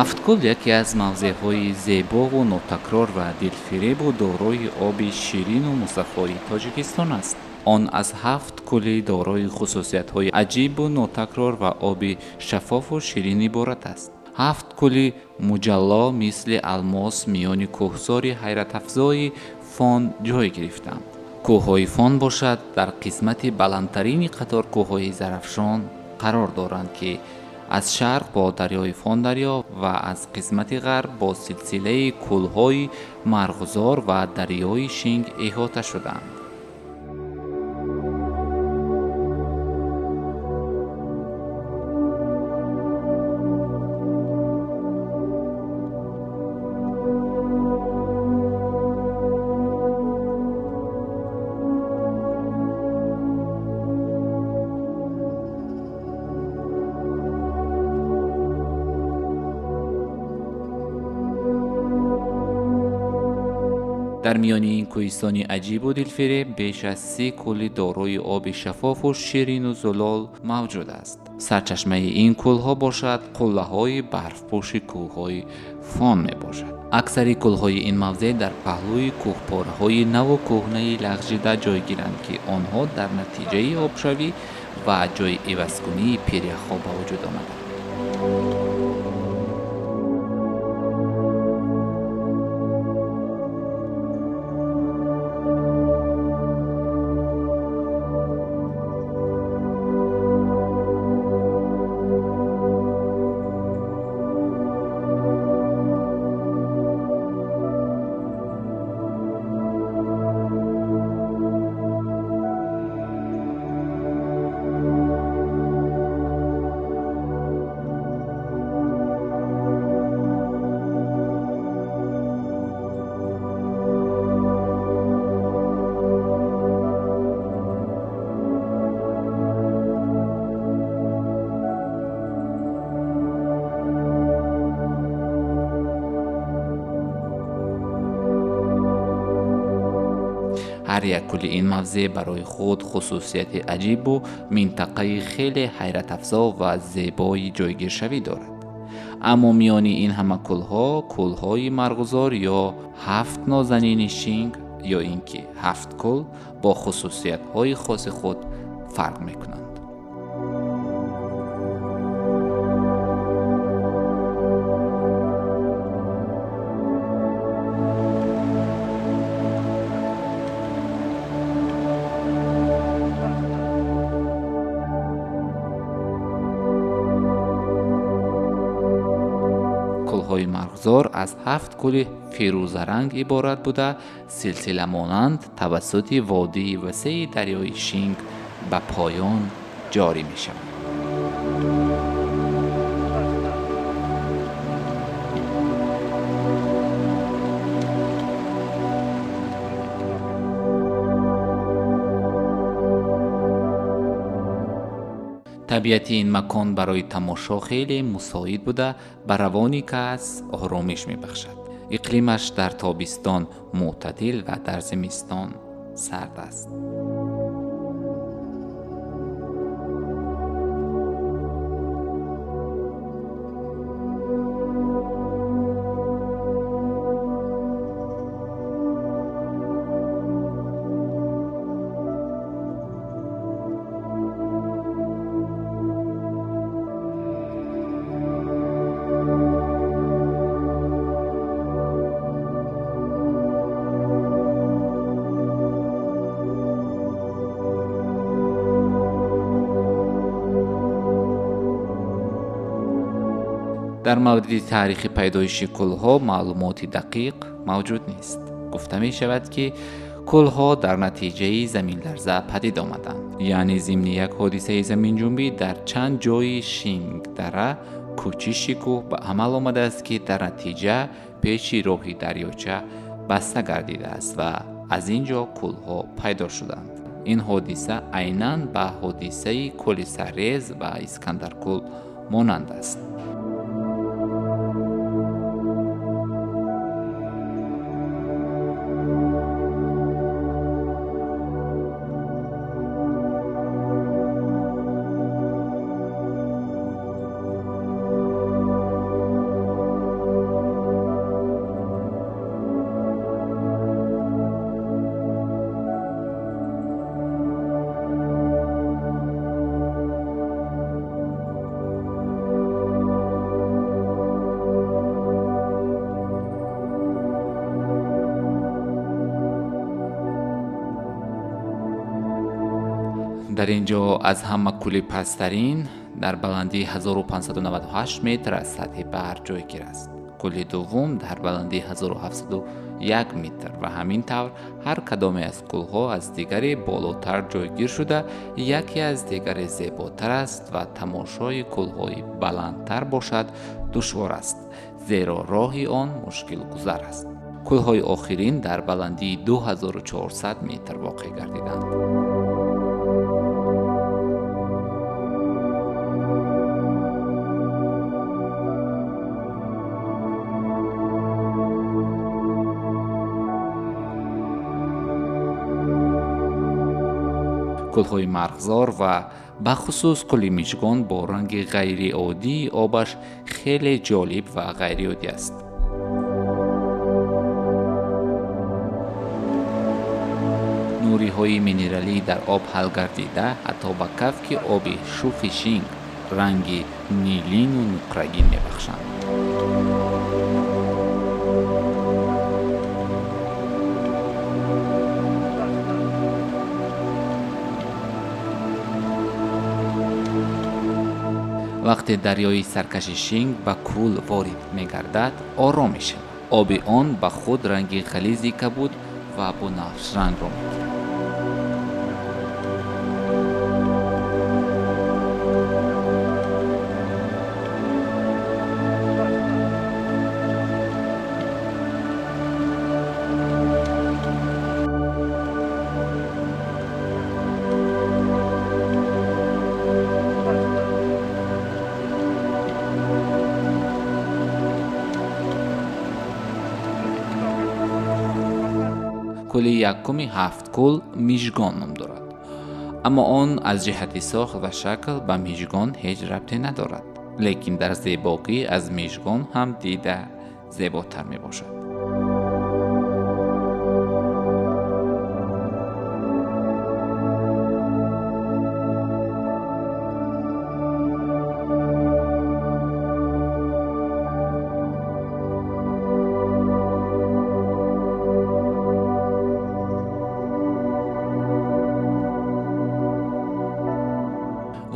Ҳафткӯл яке аз мавзеъҳои зебову нотакрор ва дилфиребу дорои оби ширину мусаффои Тоҷикистон аст. Он аз ҳафт кӯли дорои хусусиятҳои аҷибу нотакрор ва оби шаффофу ширин иборат аст. Ҳафт кӯли муҷалло мисли алмос миёни кӯҳсори ҳайратафзои Фон ҷой гирифтаанд. Кӯҳҳои Фон бошад, дар қисмати баландтарини қатор кӯҳҳои Зарафшон қарор доранд, ки аз шарқ бо дарёи Фондарё ва аз қисмати ғарб бо силсилаи кӯлҳои Марғзор ва дарёи Шинг иҳота шудаанд. Дар миёни ин кӯҳистони аҷибу дилфиреб беш аз 30 кӯли дорои оби шаффофу ширину зулол мавҷуд аст. Сарчашмаи ин кӯлҳо бошад, қуллаҳои барфпӯши кӯҳҳои Фон мебошад. Аксари кӯлҳои ин мавзеъ дар паҳлӯи кӯҳпораҳои наву кӯҳнаи лағжида ҷойгиранд, ки онҳо дар натиҷаи обшавӣ ва ҷойивазкунии пиряхҳо ба вуҷуд омаданд. Ҳар як кӯли ин мавзеъ барои худ хусусияти аҷибу минтақаи хеле ҳайратафзо ва зебои ҷойгиршавӣ дорад. Аммо миёни ин ҳама кӯлҳо, кӯлҳои Марғзор ё ҳафт нозанини Шинг ё ин ки ҳафт кӯл бо хусусиятҳои хоси худ фарқ мекунанд. Кӯлҳои Марғзор аз ҳафт кӯли фирӯзаранг иборат буда, силсиламонанд тавассути водии васеи дарёи Шинг ба поён ҷорӣ мешаванд. Табиати ин макон барои тамошо хеле мусоид буда, ба равони кас оромиш мебахшад. Иқлимаш дар тобистон мӯътадил ва дар зимистон сард аст. Дар мавриди таърихи пайдоиши кӯлҳо маълумоти дақиқ мавҷуд нест. Гуфта мешавад, ки кӯлҳо дар натиҷаи заминларза падид омаданд. Яъне зимни як ҳодисаи заминҷунбӣ дар чанд ҷои Шингдара кӯчиши кӯҳ ба амал омадааст, ки дар натиҷа пеши роҳи дарёча баста гардидааст ва аз ин ҷо кӯлҳо пайдо шуданд. Ин ҳодиса айнан ба ҳодисаи кӯли Саррез ва Искандаркӯл монанд аст. Дар ин ҷо аз ҳама кӯли пасттарин дар баландии 1598 метр аз сатҳи баҳр ҷойгир аст. Кӯли дуввум дар баландии 1701 метр ва ҳамин тавр ҳар кадоме аз кӯлҳо аз дигаре болотар ҷойгир шуда, яке аз дигаре зеботар аст ва тамошои кӯлҳои баландтар бошад душвор аст, зеро роҳи он мушкилгузар аст. Кӯлҳои охирин дар баландии 2400 метр воқеъ гардиданд. Кӯлҳои марғзор ва бахусус кӯли Мижгон бо ранги ғайриоддии обаш хеле ҷолиб ва ғайриоддӣ аст. Нуриҳои минералӣ дар об ҳал гардида ҳатто ба кафки оби шухи шинг ранги нилину нуқрагин мебахшанд. Вақте дарёи саркаши шинг ба кӯл ворид мегардад, ором мешавад. Оби он ба худ ранги ғализи кабуд ва бунафшрангро мегирад. Кӯли якуми ҳафткӯл Мижгон ном дорад, аммо он аз ҷиҳати сохт ва шакл ба Мижгон ҳеҷ рабте надорад, лекин дар зебогӣ аз Мижгон ҳам дида зеботар мебошад.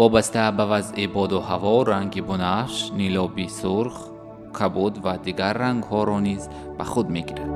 Вобаста ба вазъи боду ҳаво ранги бунафш, нилоби сурх, кабуд ва дигар рангҳоро низ ба худ мегирад.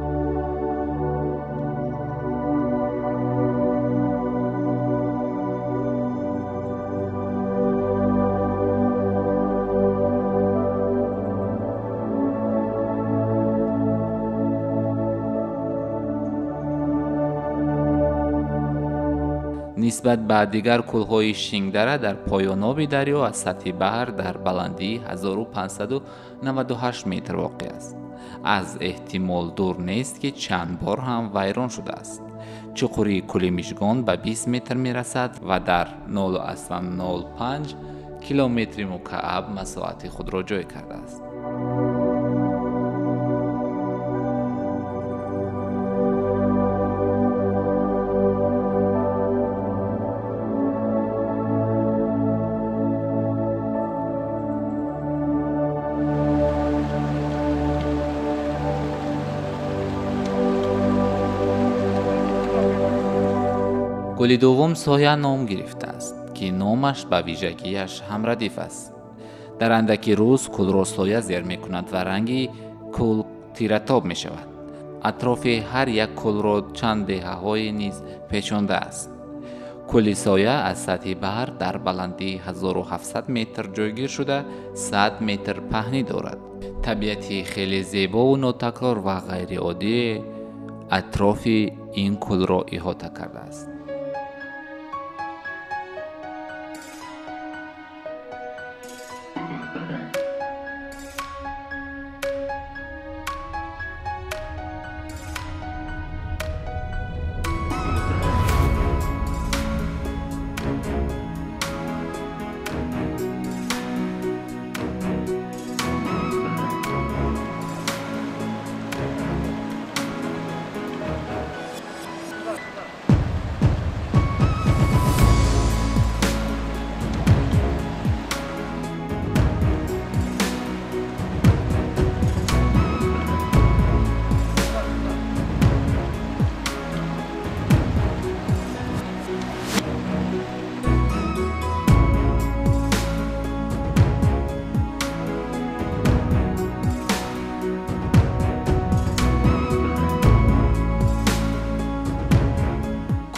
Нисбат ба дигар кӯлҳои Шингдара дар поёноби дарё аз сатҳи баҳр дар баландии 1598 метр воқеъ аст. Аз эҳтимол дур нест, ки чанд бор ҳам вайрон шудааст. Чуқурии кӯли Мижгон ба 20 метр мерасад ва дар 0,05 километри мукааб масоҳати худро ҷой кардааст. Кӯли дуввум Соя ном гирифтааст, ки номаш ба вижагиаш ҳамрадиф аст. Дар андаки рӯз кӯлро соя зер мекунад ва ранги кӯл тиратоб мешавад. Атрофи ҳар як кӯлро чанд деҳаҳое низ печондааст. Кӯли Соя аз сатҳи баҳр дар баландии 1700 метр ҷойгир шуда, 100 метр паҳнӣ дорад. Табиати хеле зебову нотакрор ва ғайриоддие атрофи ин кӯлро иҳота кардааст.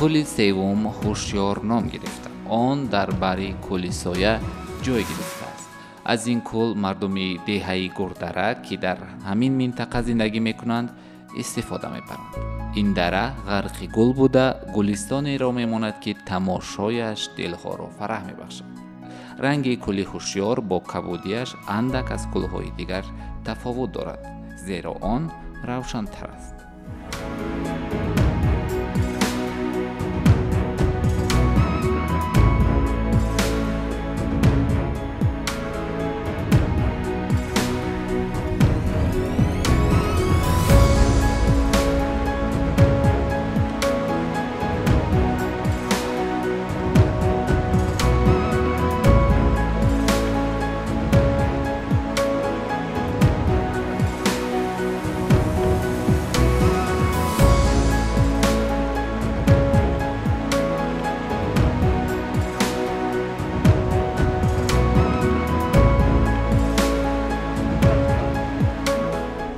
Кӯли севум Ҳушёр ном гирифта. Он дар бари кӯли Соя ҷой гирифтааст. Аз ин кӯл мардуми деҳаи Гурдара, ки дар ҳамин минтақа зиндагӣ мекунанд, истифода мебаранд. Ин дара ғарқи гул буда, гулистонеро мемонад, ки тамошояш дилҳоро фараҳ мебахшад. Ранги кӯли Ҳушёр бо кабудиаш андак аз кӯлҳои дигар тафовут дорад, зеро он равшантар аст.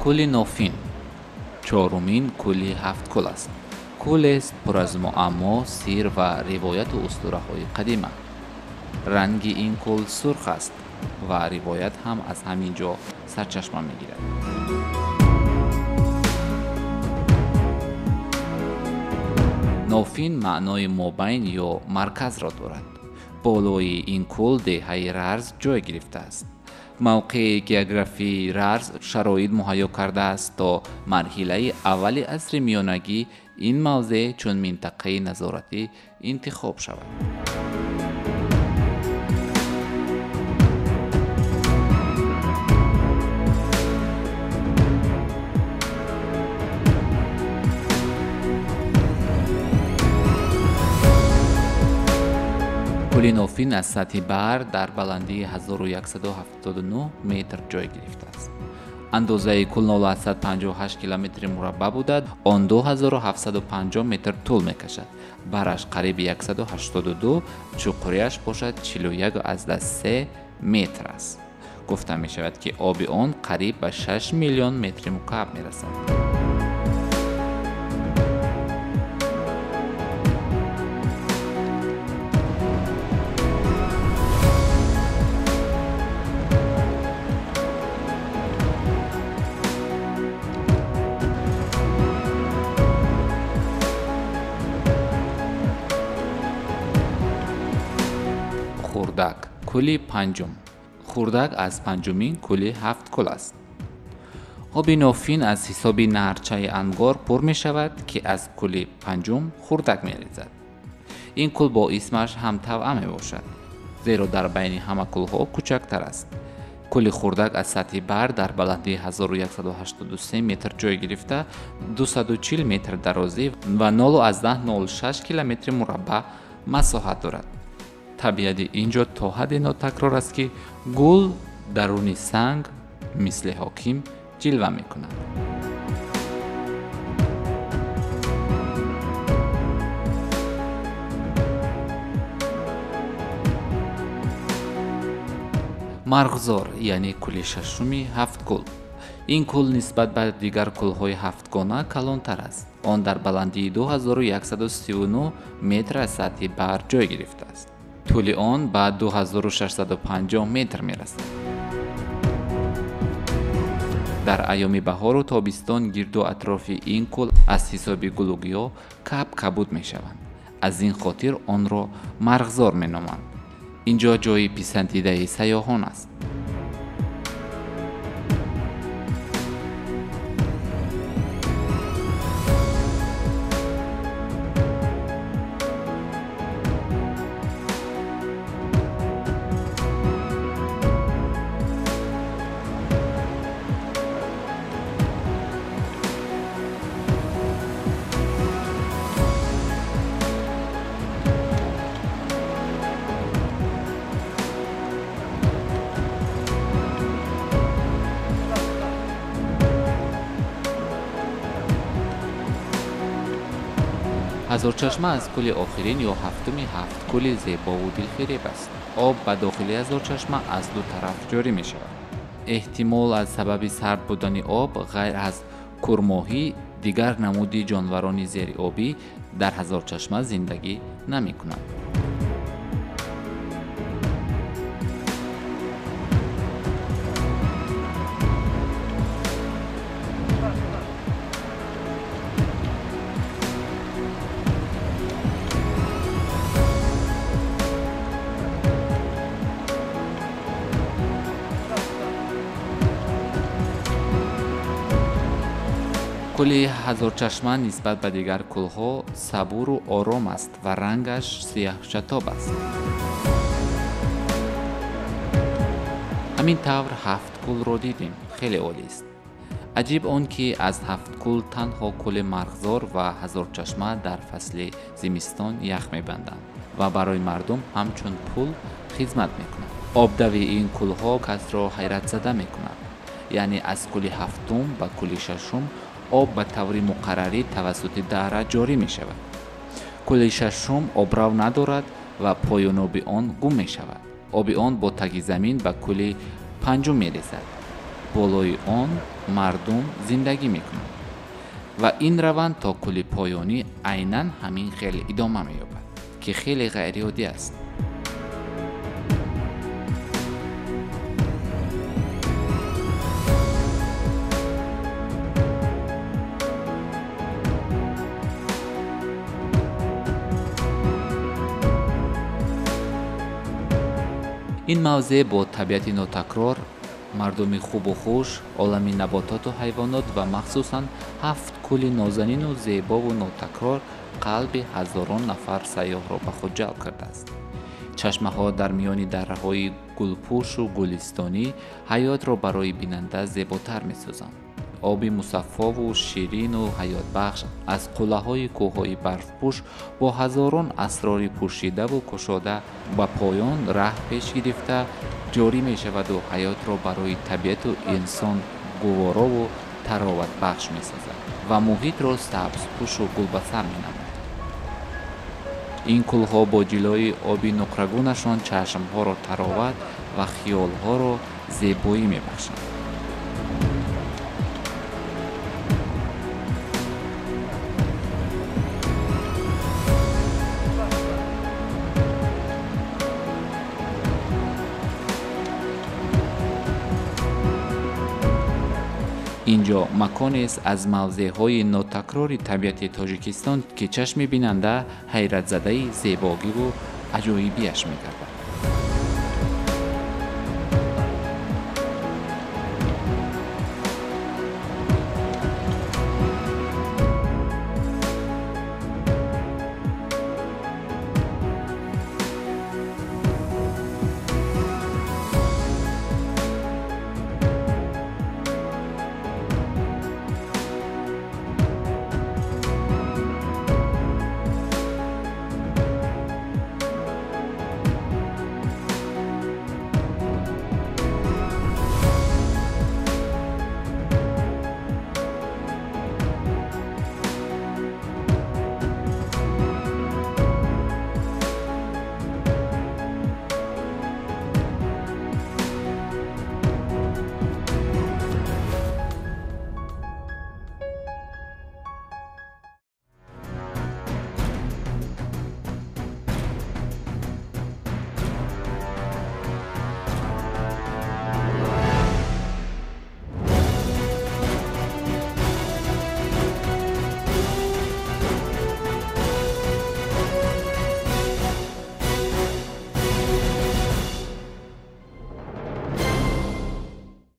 Кӯли Нофин чорумин кӯли ҳафткӯл аст. Кӯлест пур аз муаммо, сир ва ривояту устураҳои қадима. Ранги ин кӯл сурх аст ва ривоят ҳам аз ҳамин ҷо сарчашма мегирад. Нофин маънои мобайн ё марказро дорад. Болои ин кӯл деҳаи Рарз ҷой гирифтааст. Мавқеи географии Рарз шароит муҳайё кардааст, то марҳилаи аввали асри миёнагӣ ин мавзеъ чун минтақаи назоратӣ интихоб шавад. Кӯли Нофин аз сатҳи баҳр дар баландии 1179 метр ҷой гирифтааст. Андозаи кӯл 958 километри мураббаъ буда, он 2750 метр тӯл мекашад. Бараш қариби 182, чуқурияш бошад 41,3 метр аст. Гуфта мешавад, ки оби он қариб ба 6 миллион метри мукааб мерасад. Хурдак, кӯли панҷум. Хурдак аз панҷумин кӯли ҳафткӯл аст. Оби Нофин аз ҳисоби наҳрчаи Ангор пур мешавад, ки аз кӯли панҷум Хурдак мерезад. Ин кӯл бо исмаш ҳамтавъа мебошад, зеро дар байни ҳама кӯлҳо кӯчактар аст. Кӯли Хурдак аз сатҳи баҳр дар баландии 1183 метр ҷой гирифта, 240 метр дарозӣ ва 0,06 километри мураббаъ масоҳат дорад. Табиати ин ҷо то ҳадде нотакрор аст, ки гул даруни санг мисли ҳоким ҷилва мекунад. Марғзор, яъне кӯли шашуми ҳафткӯл. Ин кӯл нисбат ба дигар кӯлҳои ҳафтгона калонтар аст. Он дар баландии 2139 метр аз сатҳи баҳр ҷой гирифтааст. Тӯли он ба 2650 метр мерасад. Дар айёми баҳору тобистон гирду атрофи ин кӯл аз ҳисоби гулу гиёҳ каб-кабуд мешаванд. Аз ин хотир онро марғзор меноманд. Ин ҷо ҷои писандидаи сайёҳон аст. Ҳазорчашма аз кӯли охирин ё ҳафтуми ҳафт кӯли зебову дилфиреб аст. Об ба дохили ҳазорчашма аз ду тараф ҷорӣ мешавад. Эҳтимол аз сабаби сард будани об, ғайр аз курмоҳӣ, Дигар намуди ҷонварони зериобӣ дар Ҳазорчашма зиндагӣ намекунанд. Кӯли Ҳазорчашма нисбат ба дигар кӯлҳо сабуру ором аст ва рангаш сиёҳшатоб аст. Ҳамин тавр ҳафт кӯлро дидем, хеле олист. Аҷиб он ки аз ҳафт кӯл танҳо кӯли Марғзор ва Ҳазорчашма дар фасли зимистон ях мебанданд ва барои мардум ҳамчун пул хизмат мекунанд. Обдави ин кӯлҳо касро ҳайратзада мекунад. Яъне аз кӯли ҳафтум ба кӯли шашум об ба таври муқаррарӣ тавассути дара ҷорӣ мешавад. Кӯли шашум обрав надорад ва поёноби он гум мешавад. Оби он бо таги замин ба кӯли панҷум мерезад. Болои он мардум зиндагӣ мекунанд ва ин раванд то кӯли поёнӣ айнан ҳамин хел идома меёбад, ки хеле ғайриоддӣ аст. Ин мавзеъ бо табиати нотакрор, мардуми хубу хуш, олами набототу ҳайвонот ва махсусан ҳафт кӯли нозанину зебову нотакрор қалби ҳазорон нафар сайёҳро ба худ ҷалб кардааст. Чашмаҳо дар миёни дарраҳои гулпӯшу гулистонӣ ҳаётро барои бинанда зеботар месозанд. Оби мусаффову ширину ҳаётбахш аз қуллаҳои кӯҳҳои барфпӯш бо ҳазорон асрори пӯшидаву кушода ба поён раҳ пеш гирифта ҷорӣ мешаваду ҳаётро барои табиату инсон гуворову тароватбахш месозад ва муҳитро сабзпӯшу гулбасар менамояд. Ин кӯлҳо бо ҷилои оби нуқрагунашон чашмҳоро тароват ва хиёлҳоро зебоӣ мебахшанд. Инҷо маконест аз мавзеъҳои нотакрори табиати Тоҷикистон, ки чашми бинанда ҳайратзадаи зебогиву аҷоибиаш мегардад.